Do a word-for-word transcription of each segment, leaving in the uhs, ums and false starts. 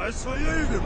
Essa aí, meu.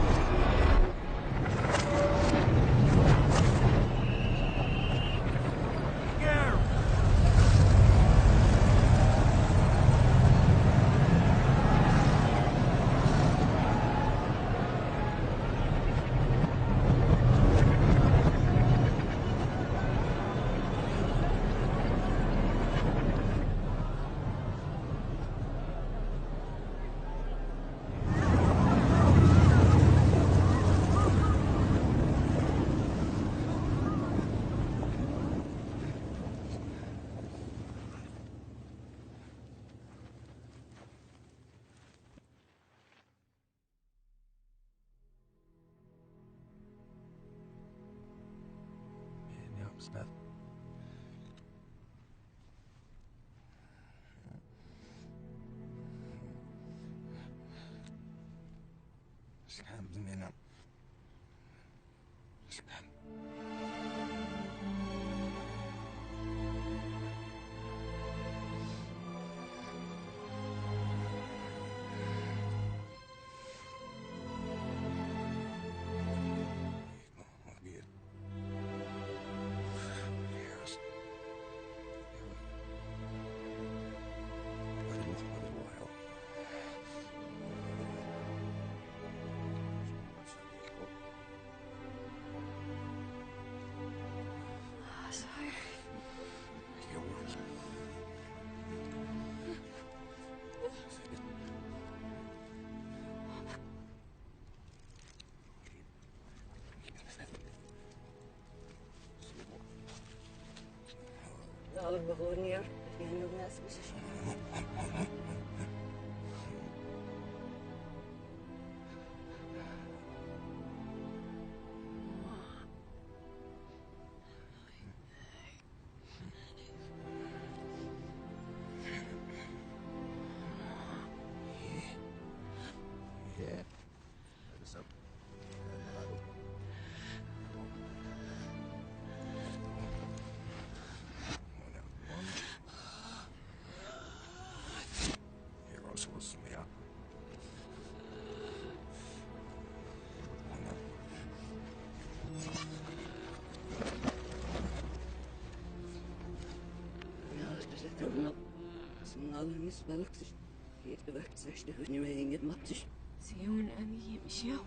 C'est un ami, Michel.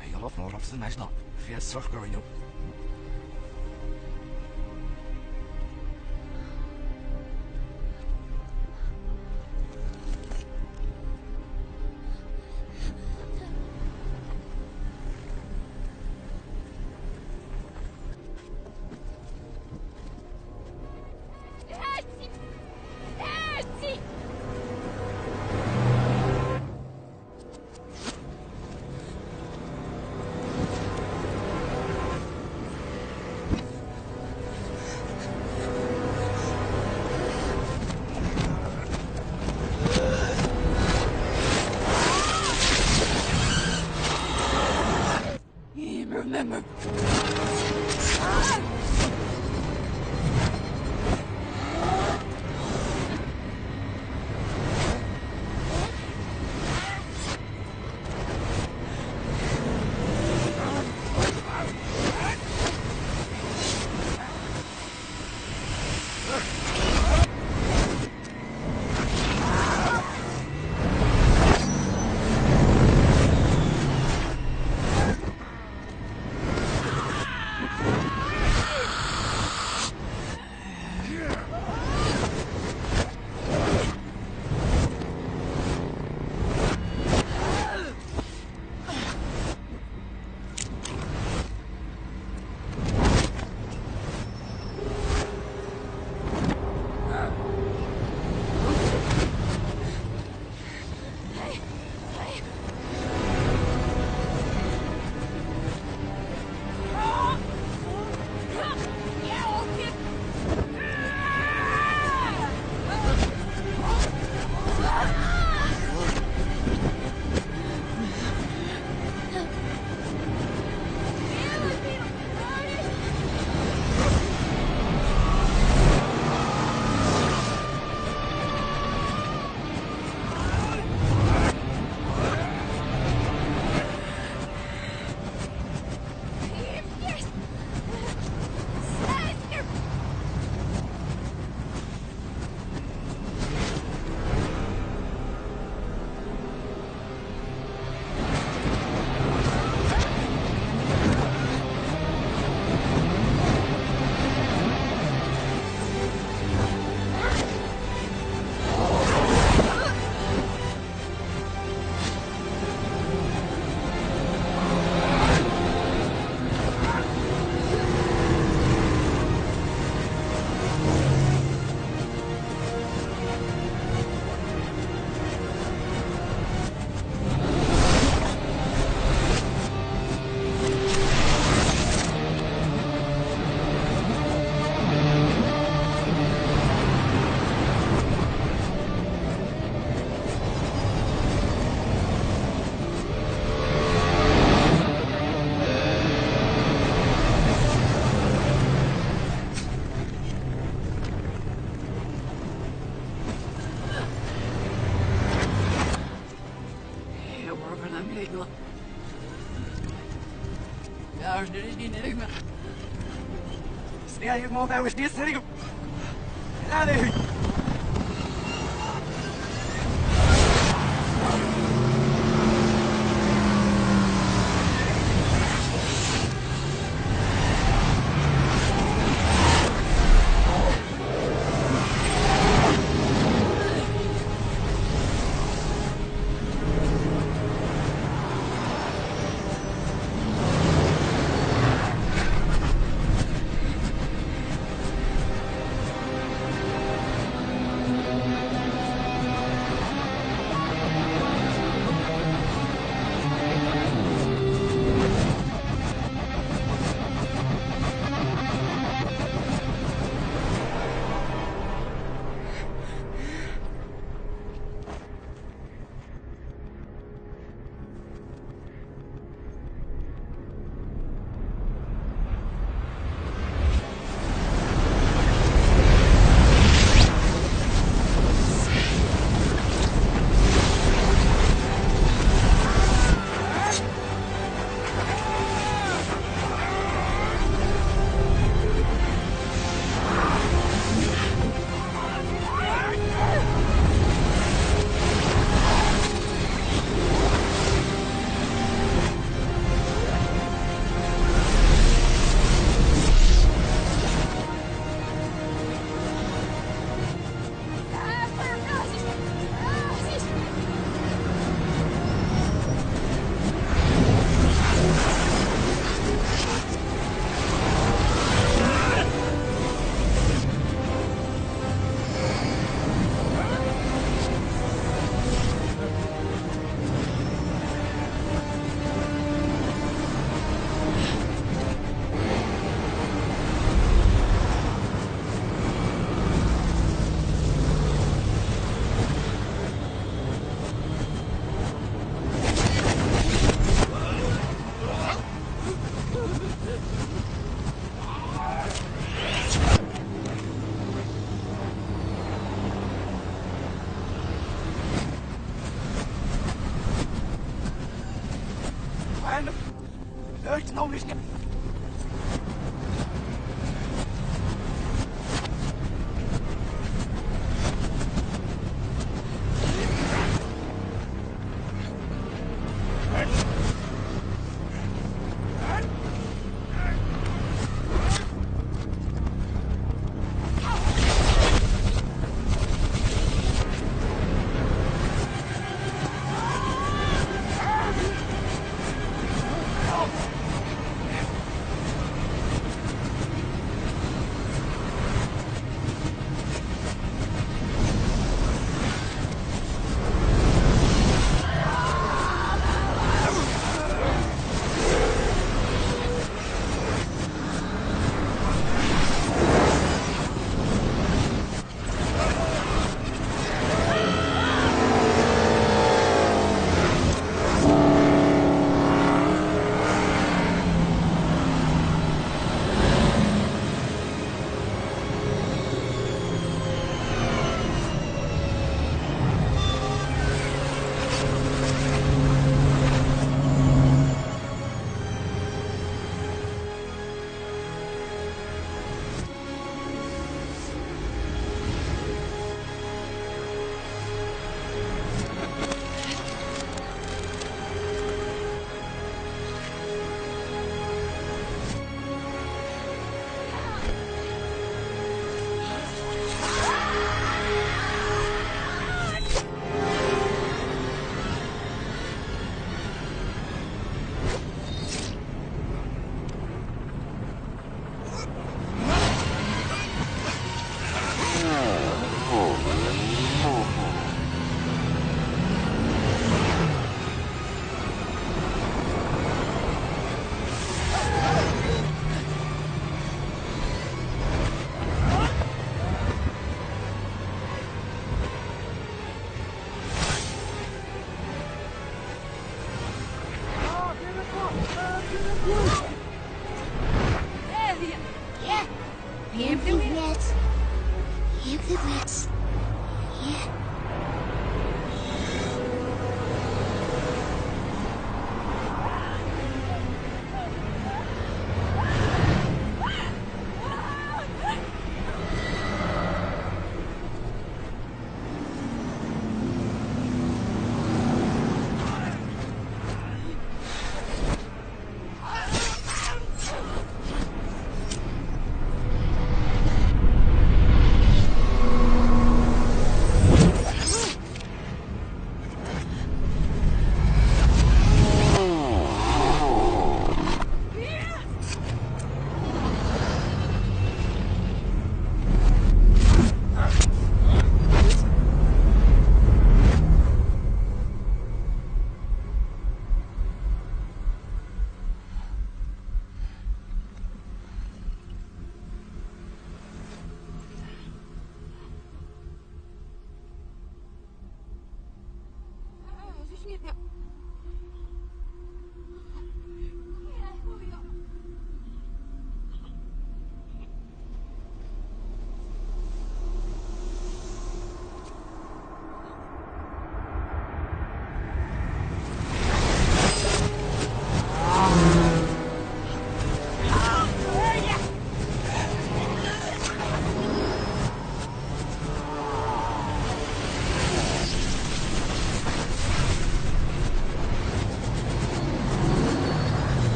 Hey, I love more of the nice now. Feel so going up. Tölt na újra.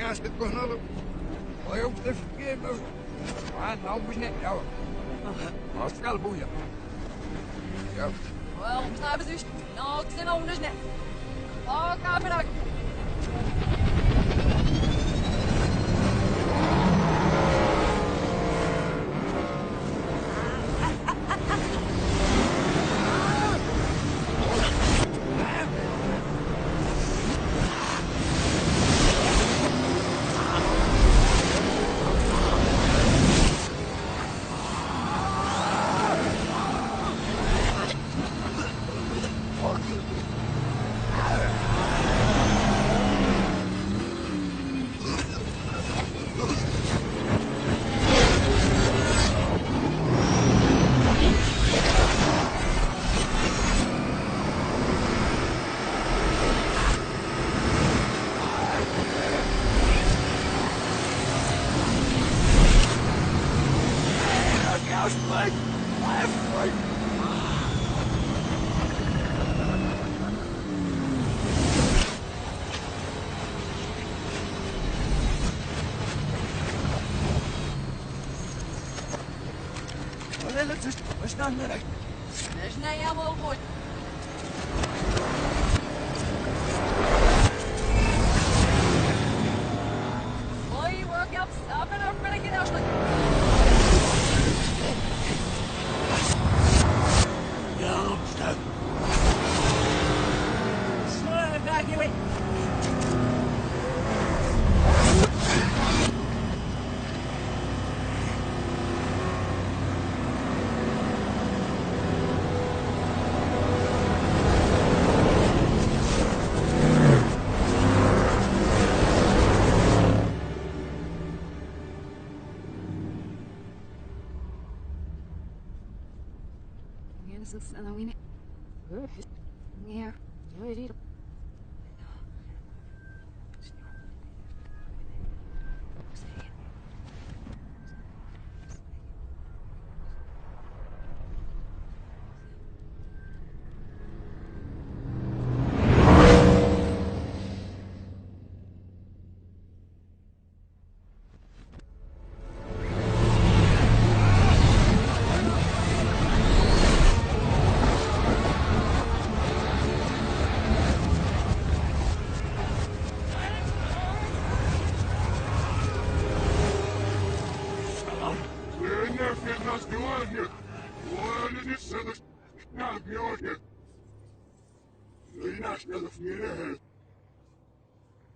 Acho que tornando. Olha o que você fiquei, meu. Ah, não, bonitão. Nossa, calbuia. Well, no, se no, no, no. Oh, cabrón.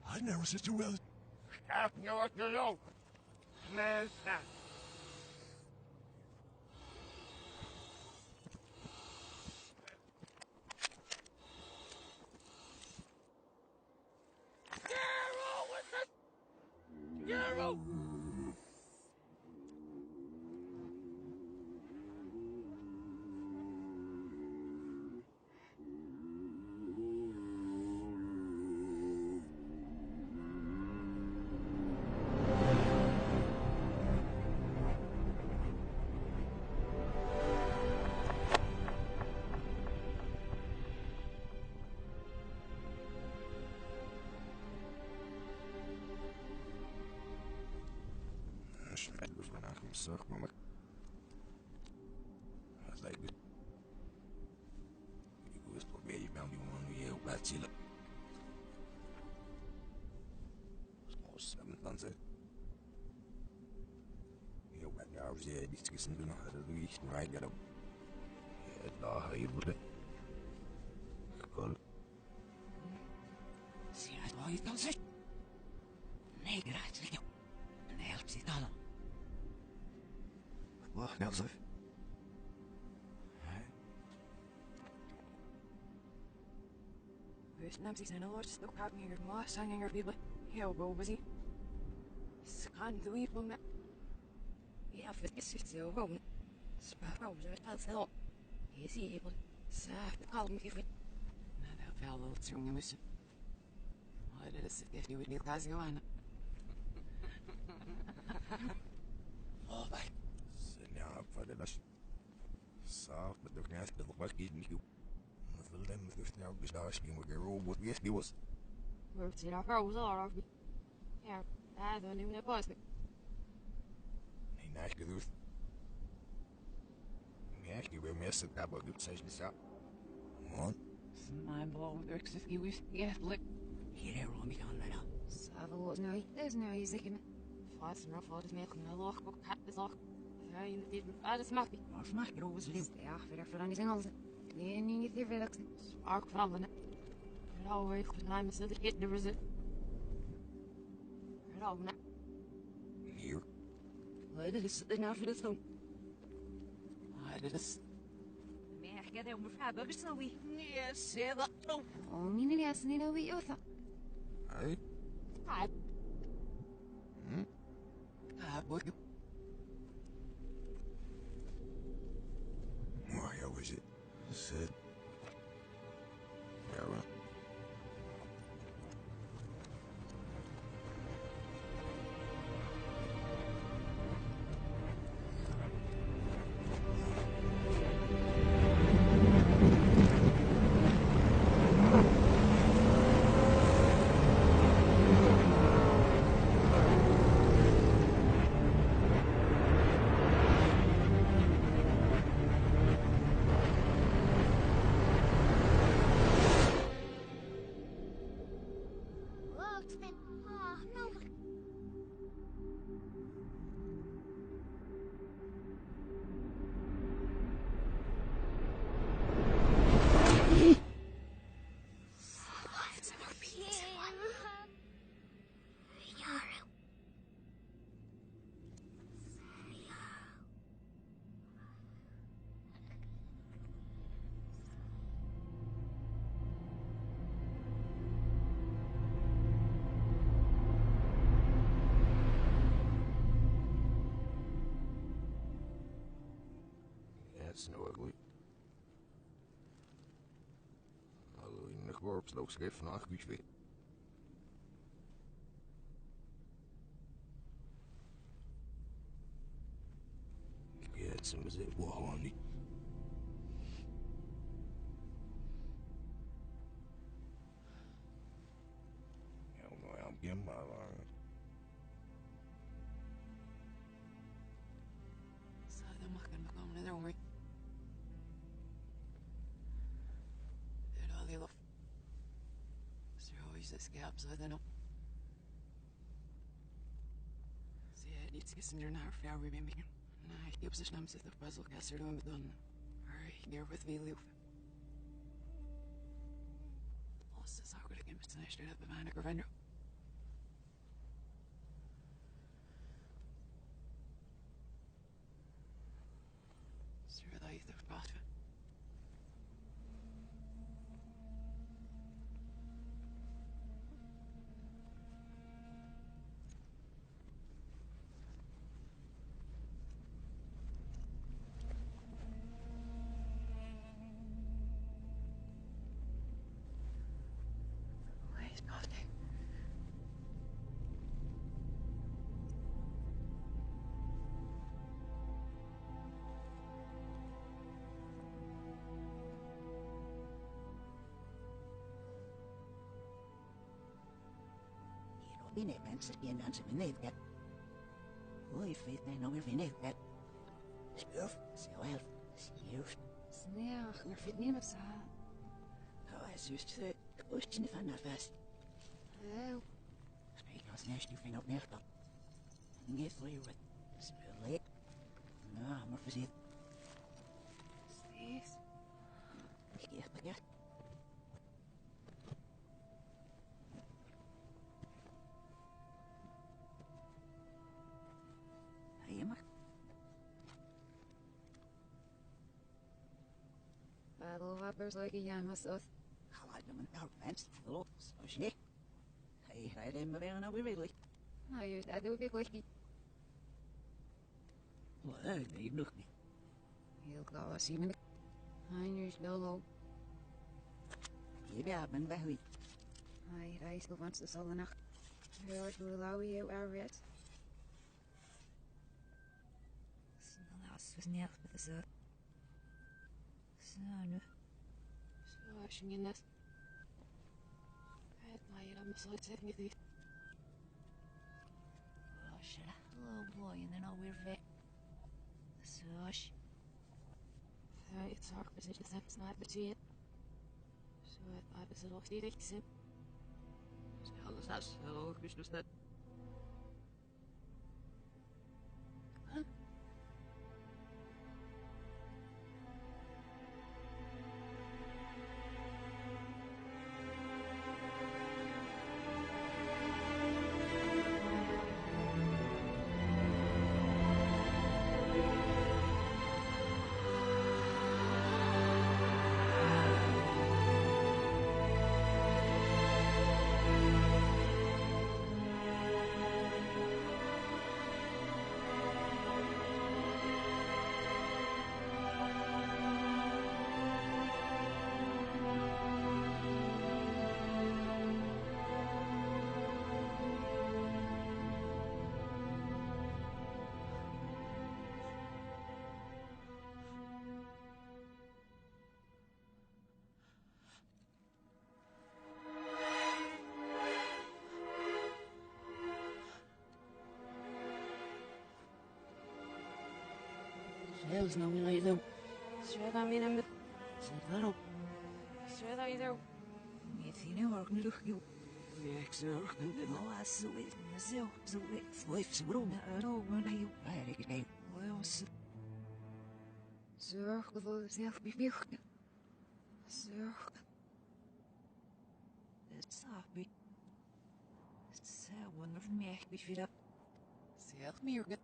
I never said you well. Stop your, your, your. Man, stop. Daryl, what the? Daryl! Senyè, fè de lach. Sa, mwen te konnen aspè lòt ki di yo. Mwen fè lè mwen te fè an bouch la achte mwen gen robot, yes, di wòs. Mwen ti la fè ou sa la. Yeah. Pardon, eu não posso. Nem nas cruz. Mestre, eu me essa tava do seis de sal. Mon. Smile, blauw, örgsiz, iwis, jävlig. Hier är Romy Kanada. Savo, no, there's no easy. Fast, no, fast, me, no, loch, kok, kat, this, loch. Very in the deep, I just must be. Mars, mars, groß, lieb. Ja, wieder für eine Singles. Nee, nee, nee, wieder, das. Spark, Flammen. Hello, ich bin ein bisschen, ich hätte, there is it. Hello, na. Hier. Leute, das ist der Nerv, das ist. Leute, das. Merke, der Unfall, das ist so wie. Yes, sehr gut. Oh, meine Nerven, nicht wie Jutta. Hey. Hi. Hm? Ah, boy. Why, how is it? Said. Farewell. That's no ugly. Hallo, in de korps, look, schrift nach, wie spät. Jetzt sind wir sehr, boah, Mann. Ja, nou an byen mal, hein. Sa te manke m nan men ou wi. Te dali lo. Sir, always this gap, so I don't know. Se a di ti ke sinjou nan fè a wi men. Na e pse nam se te pazo ka sir lo me don. Ai, there with me live. Nossa, sa ko le ke me tene straight up behind the governor. Sir, I thought about it. Bine, men se bien nan se minute. Oi, fit, men no minute. Stuff, se wel, se youth. Sneer, na fit nie met sa. How is used to it? Push in the fan of us. Oh. Speak of Sneer, you think of Nerf. Get through with. Spill it. No, I'm a visit. Sneer. Yeah, but yeah. Ayema. Battle hoppers like a Yamasa's. How I don't know, man. Hello, so she. Hey, I didn't know we really. Ayos, ate ou te kwè ki? Wala, de iblo. Yo ka wasi men. Heinrich Dolo. Yebe aban bahwi. Ai, ai, so van sa sa wana. Yo, to la wi, yo, aret. Sino la susnya, profesor. Sano. So, ashingenas. Kahit mahirap masagot sa ngiti. Shut up, little boy, and then I'll wear va-, Sush. Hey, it's hard position, that's not the team. So I, I was a little feeling sick. So I was not so Christmas that. Sales no me la hizo. Sales no me la hizo. Sales no me la hizo. Mi tiene orgullo. Mi ex no me lo hace. No hace. Fue seguro me lo bueno yo. Padre que te. Bueno. Sales no me la hizo. Sales. Sabe? Sɛ wè nou fè mèk pi fidèl. Sè mèk.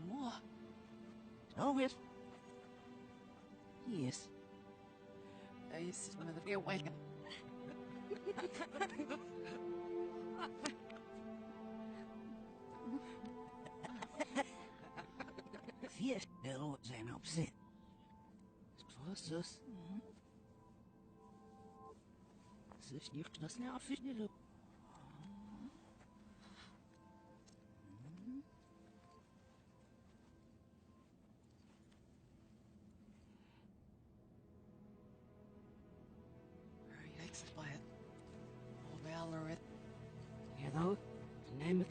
Mò. Oh, yes. Yes. Yes, mother, you're welcome. Yes, the Lord, and upset. Sos. Sos, sos, sos, sos. Yikes, quiet. Oh, Valerie. You know, name it.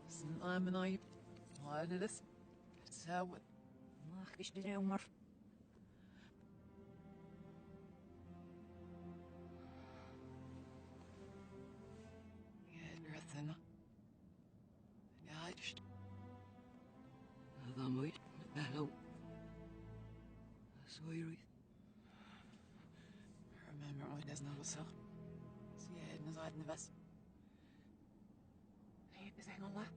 Listen, I'm an I. What it is. It's how it. Mach, ich bin immer. Yeah, dressing. Yeah, I just. Vamos, hello. Soy Ruiz. Remember when there's no so. See, I had no side in the vessel. Hey, is that gonna lie?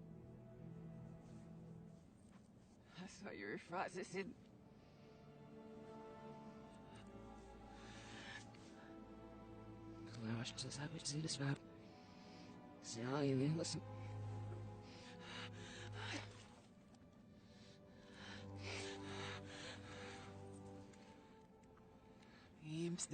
I saw your response. It said, Klaus, das habe ich sie, das war. Ja, ihr Leben ist. James,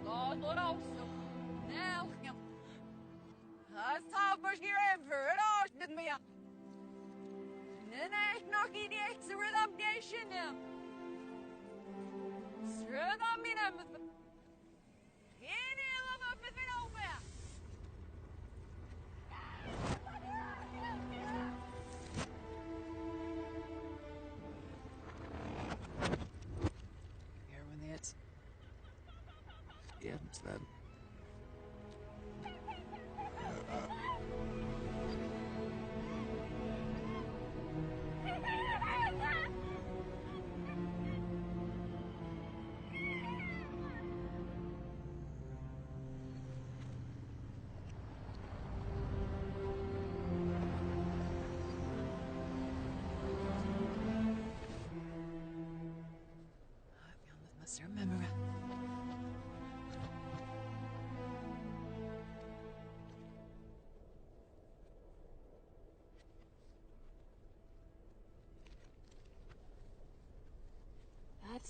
Lord, Lord, also. Now, him. Asabashiremver, Roshdanmia. Nenehnokidiexeridamdeshinim. Sredaminem. Ini lama pifinope. Here when it's. Yeah, it's that.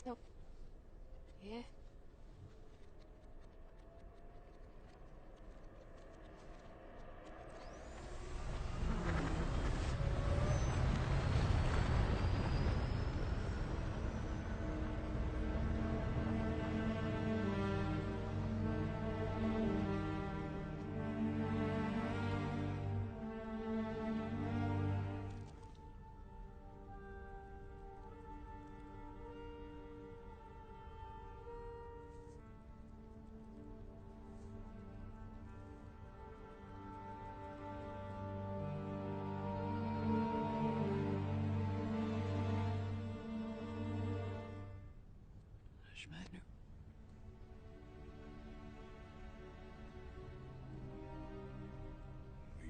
Donk, yeah.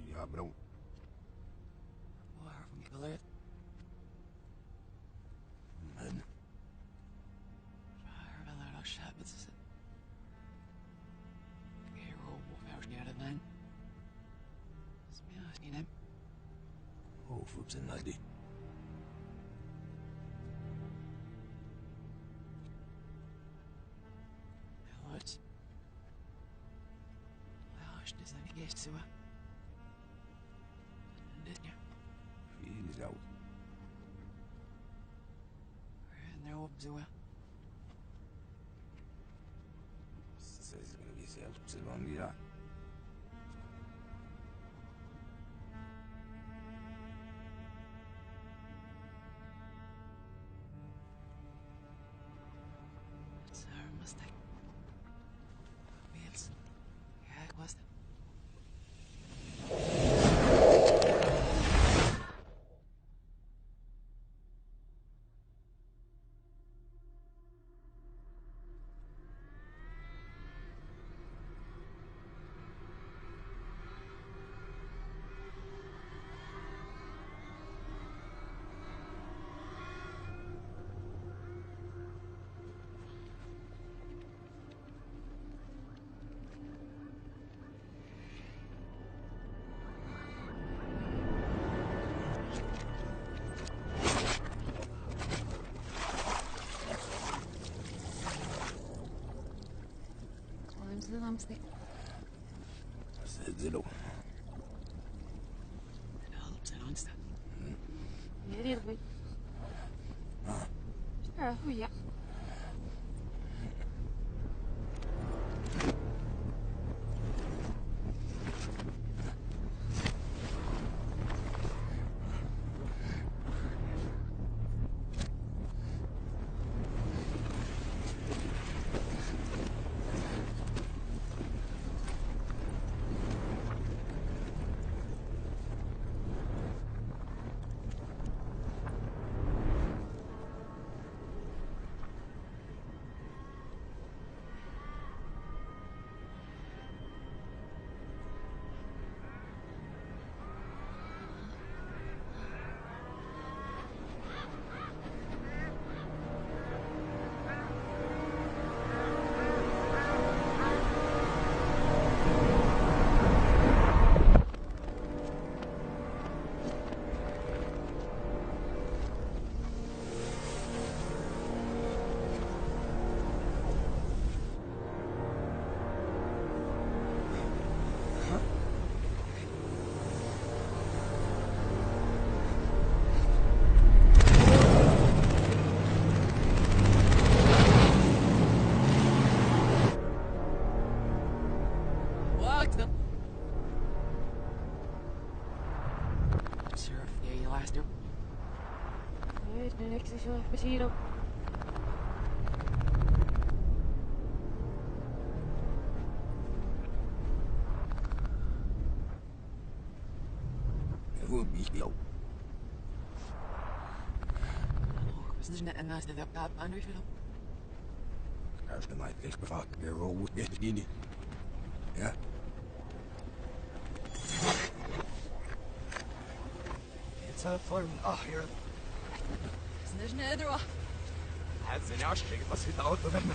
Diablo. Wow, Nicolette. Man. Fire, a lot of shit, but it's a hero, whatever, you know what I mean? It's me, you know. Oh, fouti nade. What? Wow, je te savais que tu vois. Fiza w. Ren nan w ap di w a. Sezi, se, se bandi la. It's our Mustang. Wheels. Yeah, it was. Well, into the dumpster. Sezi w. Anyway. Ah. Sure, oh yeah. What the? Sure, yeah, you lost her. Alright, the next is, uh, potato. Who beat you? This is not a nice developed boundary, you know. That's the night this fuck the road with this genie. Yeah. It's a fun. Oh, you're. Snejne drwa. As in our shit, was it out of him?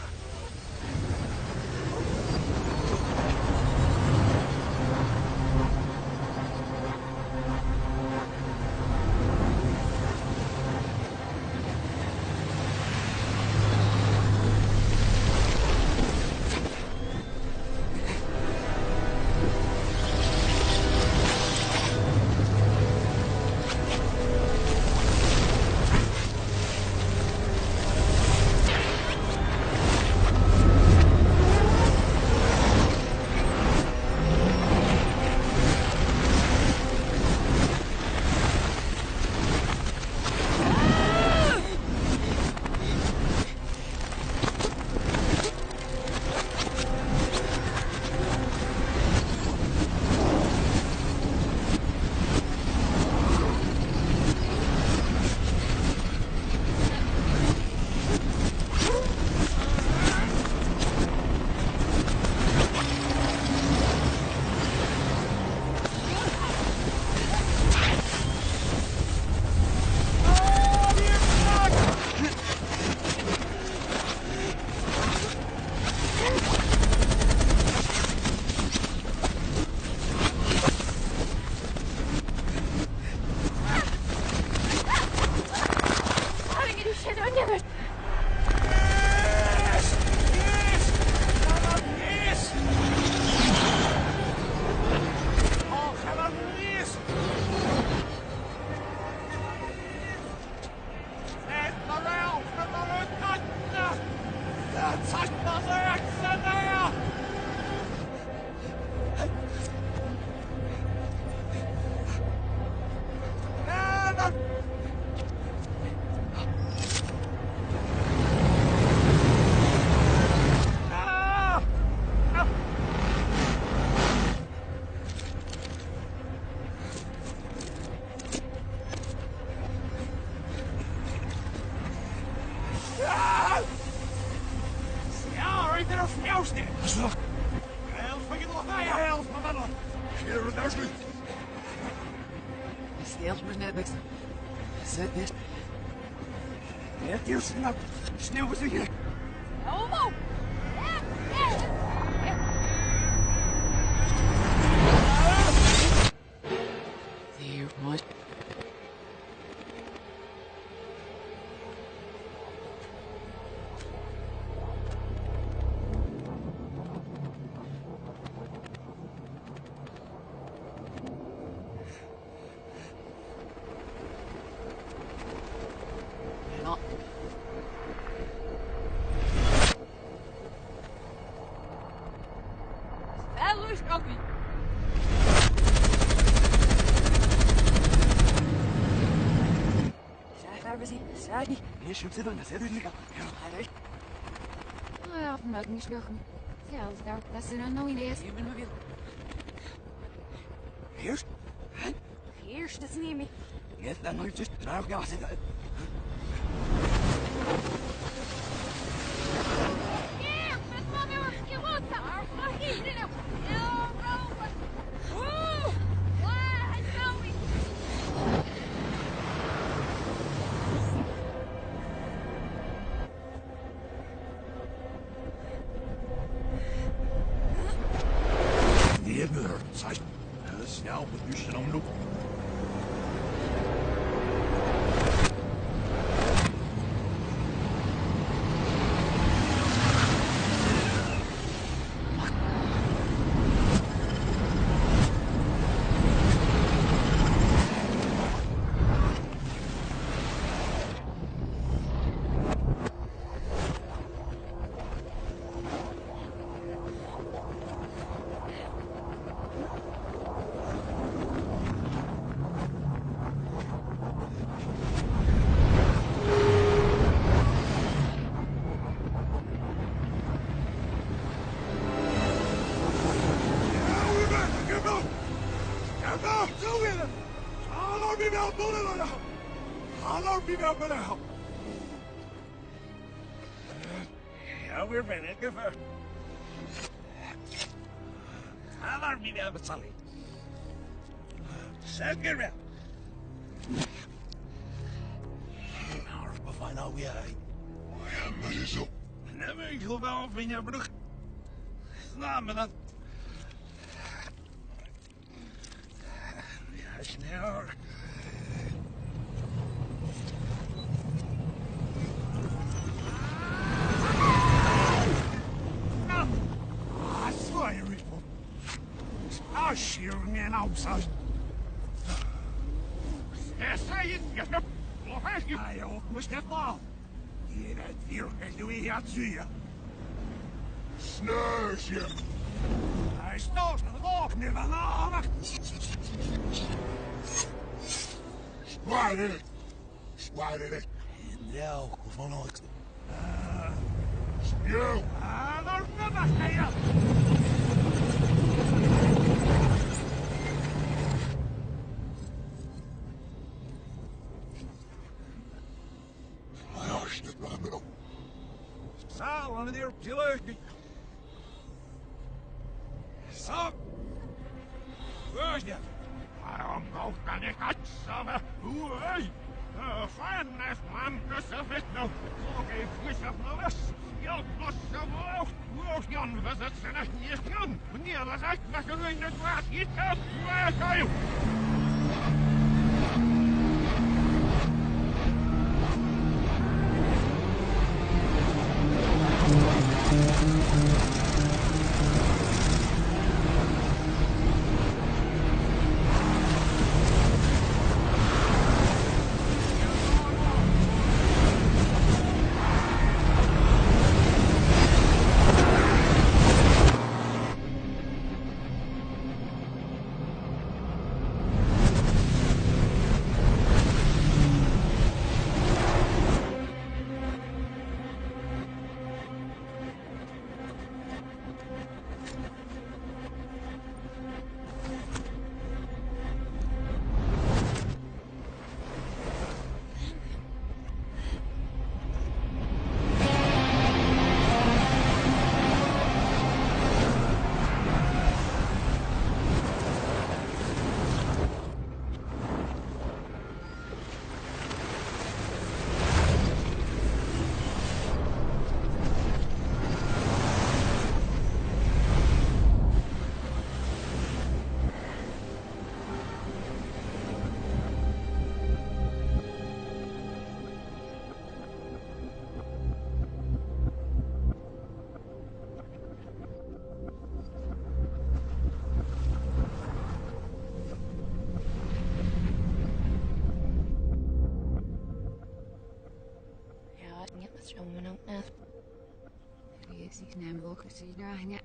Sihnem lokasinya nya.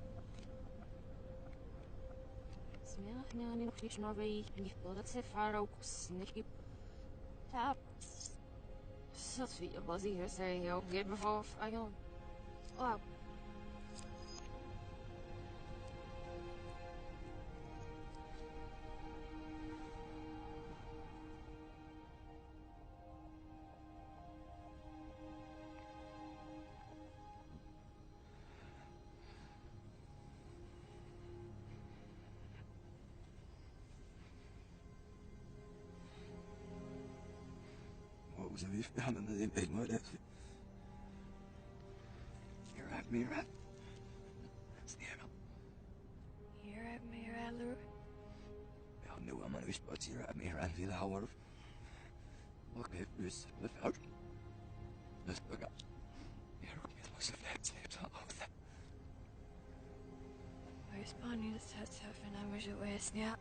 Smiahnya ni nukishma vei ni loda se fara ukus niki. Tap. Sasvi abazi hese yo get before I know. Wow. What was I found in the big mud? You're at me, right? Stand up. You're at me, right, Lou? Y'all knew I'm gonna be supposed to, you're at me, right? Feel how water. Okay, this, this out. Let's look up. You're okay, let's have that same time. Responding to that stuff, and I wish it was, yeah.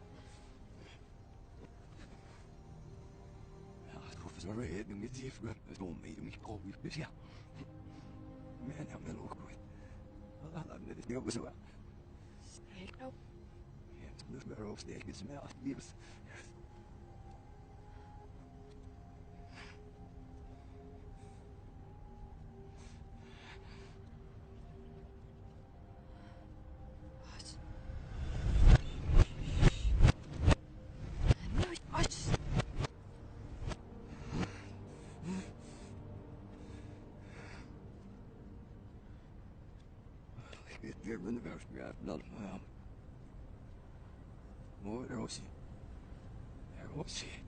Profesor Reed, mi ti frè, ton mi, mi ko, mi pèsya. Men, men, men, lo, ko. Ala, ala, men, ti, ko, so. Stay up. Yes, this girl, stay, this man, yes. Rosie. Rosie.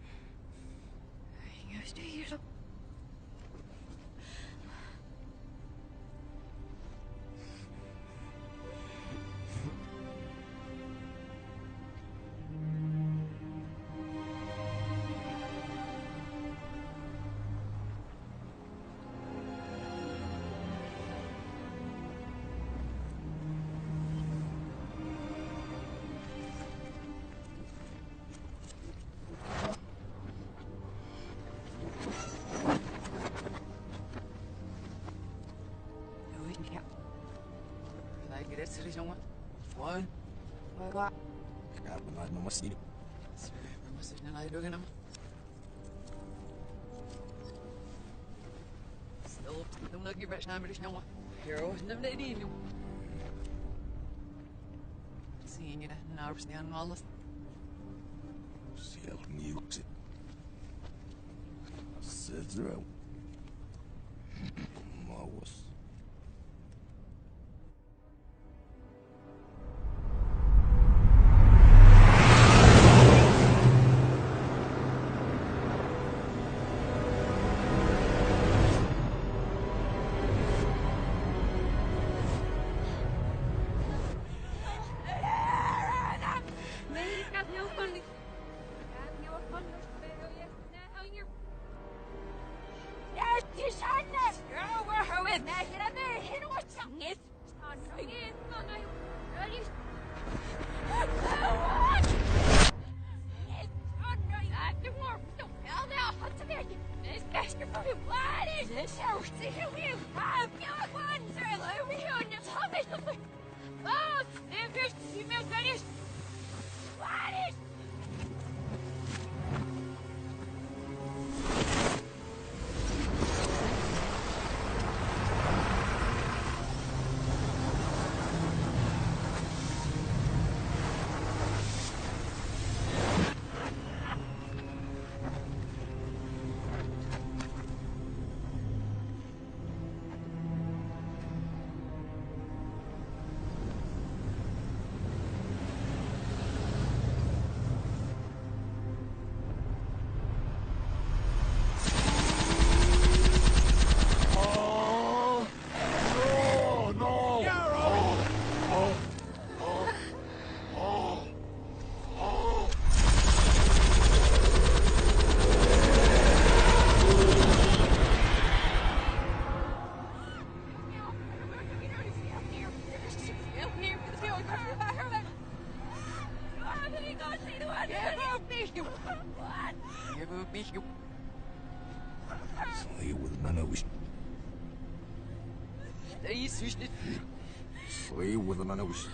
Free with an nose.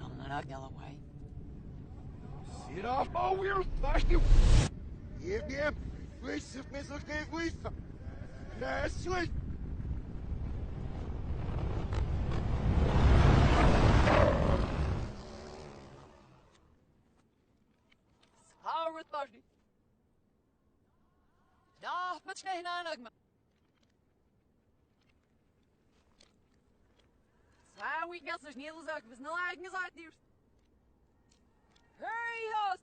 I'm not a Galloway. Sit off my wheel, fuck you. Ebyen, wi, se prezante wi sa. La suite. Sa retouche. Da, patch na hinanag ma. Sa wi, gas is nie luzak, was no ag is out there. Hurry, host.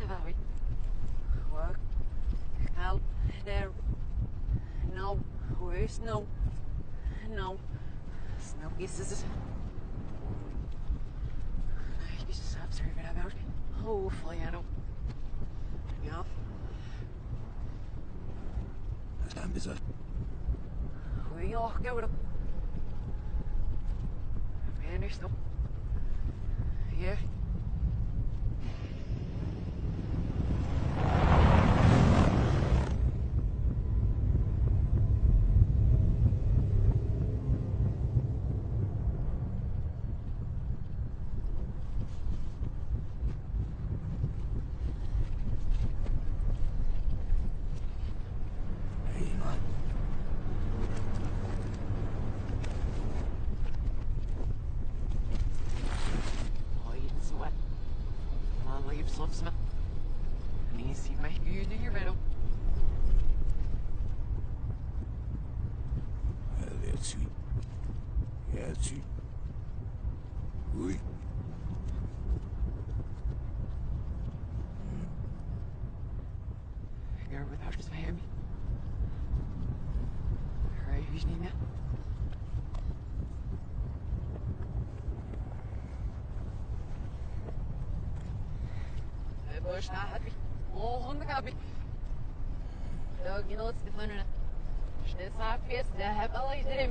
Eva, wi. Work. Help. There. No. Where's no? No. Snow is. Ay, Jesus, I'm sorry for that. Hopefully, I don't. Yeah. Wi, oh, gawad. Mwen ann estan. Yeah. Doucement. Ni si mwen. You do your riddle. Let's see. Let's see. Oui. You're without just hear me. Are you Nina? Boş daha bir. Oğlum abi. Doggy notes the fun. İşte safi, işte hep alayı derim.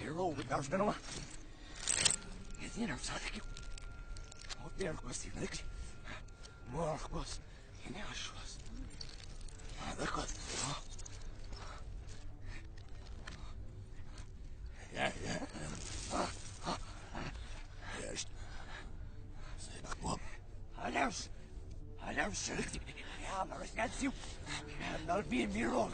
Hero, we are gonna. It's in our side. Out there, of course, you like. More, of course. In our shoes. Of course. Yeah, yeah. Yes. Shit. Yeah, I'm a rescue. I'm not being mirror.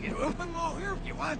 Can you open more here if you want?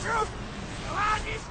Now, what is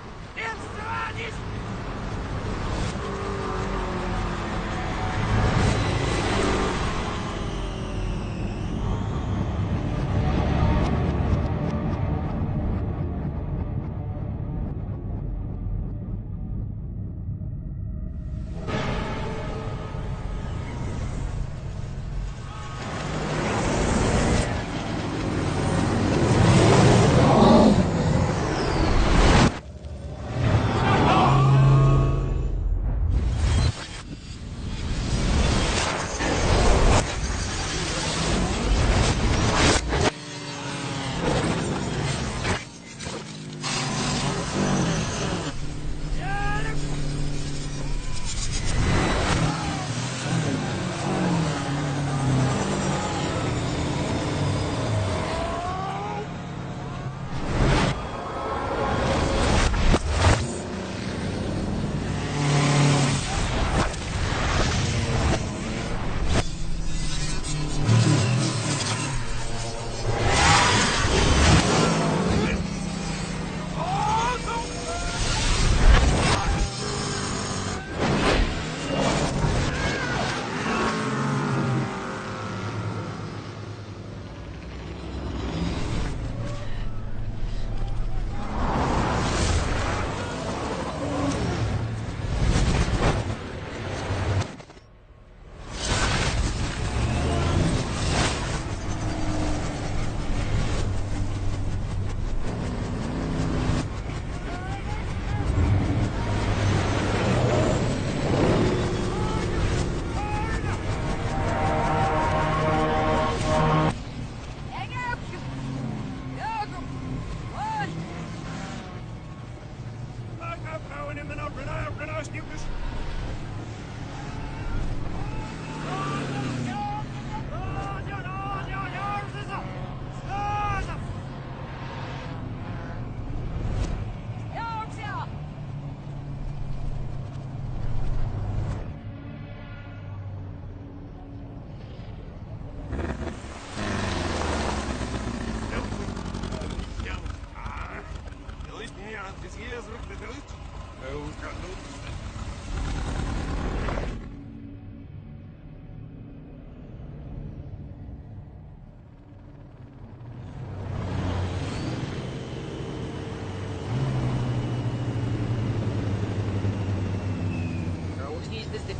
this?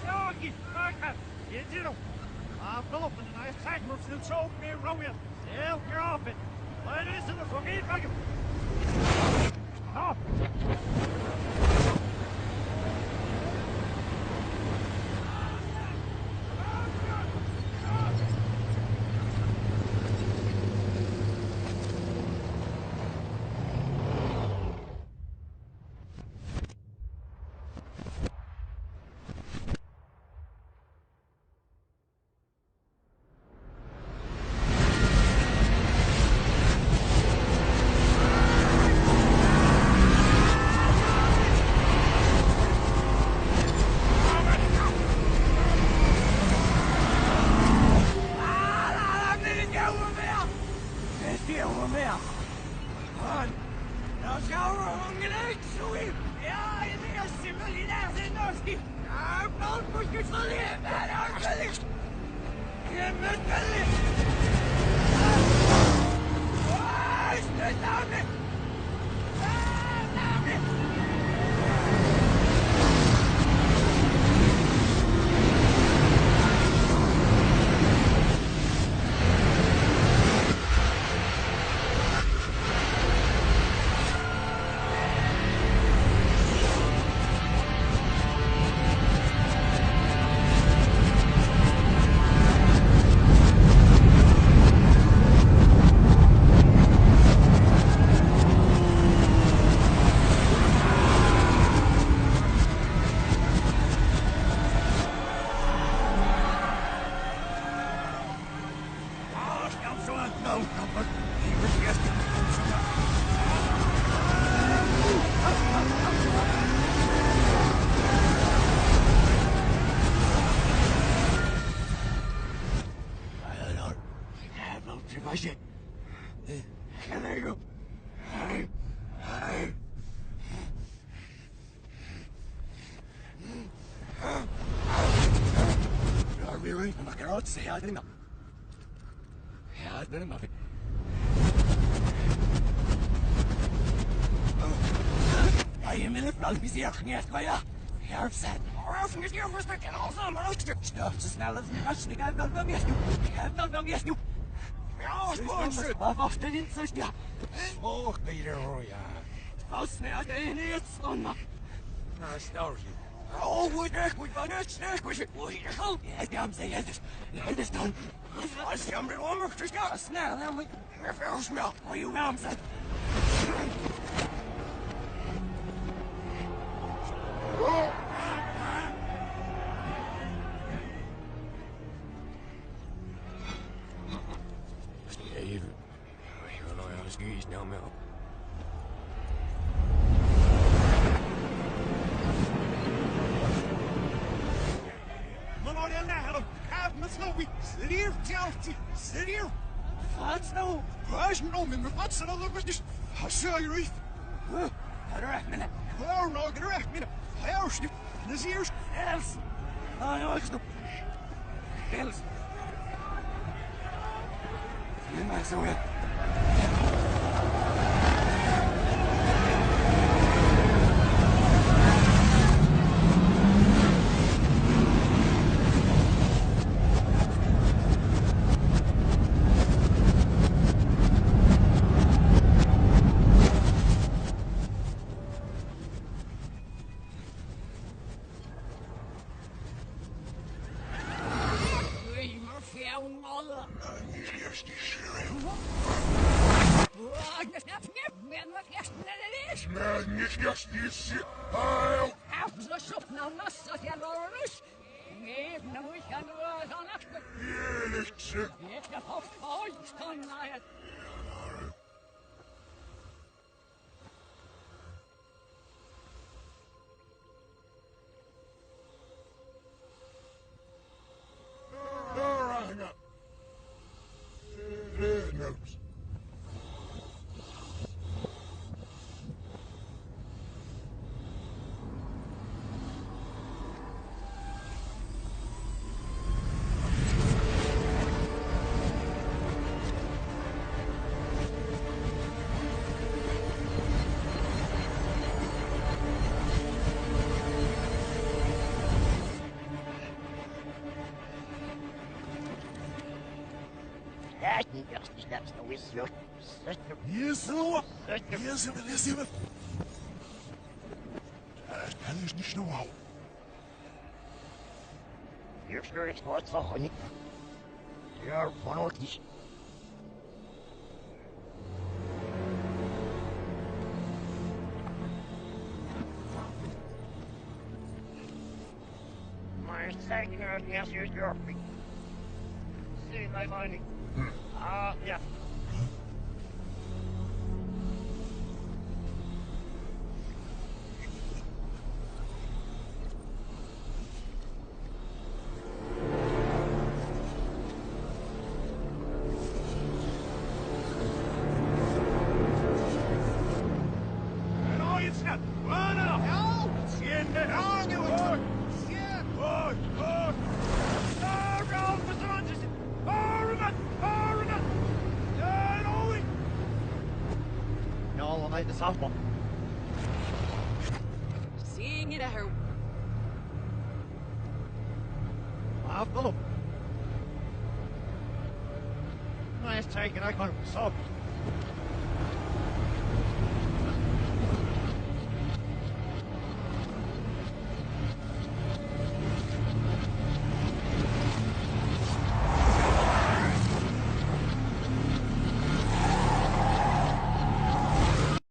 Yogi, Martha, you do. I've got up and I attack Muslim soul me wrong. Help your orbit. Where is the fucking bugger? Stop! Se Adrina. Adrina. Ay, men le plan bizye ak nyes kaya. Yarsan. Orasın geçiyor fıstık. Olsun, olsun. Stop, just now, let's not sneak out of the mess. You have not done yes, you. Oh, Peter Roy. Faust ne hat er jetzt und macht. Na, stop. Oh, wo is dat? Wo is dat? Wo is dat? Wo is dat? Ja, die haben sie jetzt. Ja, das dann. Was haben wir umgekriegt? Ja, snel, dann. Mir fehlt mehr. Wo you haben sie? Hey, excuse, no, Mel. Mano, ele é. Have Miss Louis. Clear, Chelsea. Clear. Fast now. Fast now, man. Fast now, look at this. I saw you. Get her out, man. Oh, no, get her out, man. Fast. This year's. Yes. I know it's the. Bills. Bills. Yes, sir. Yes, sir. Yes, sir. Yes, sir. Yes, sir. My second answer is your feet. See my money. Ah, yeah. Y'all like the softball. Seeing it at her. Bravo. Nice take, and I got him soft.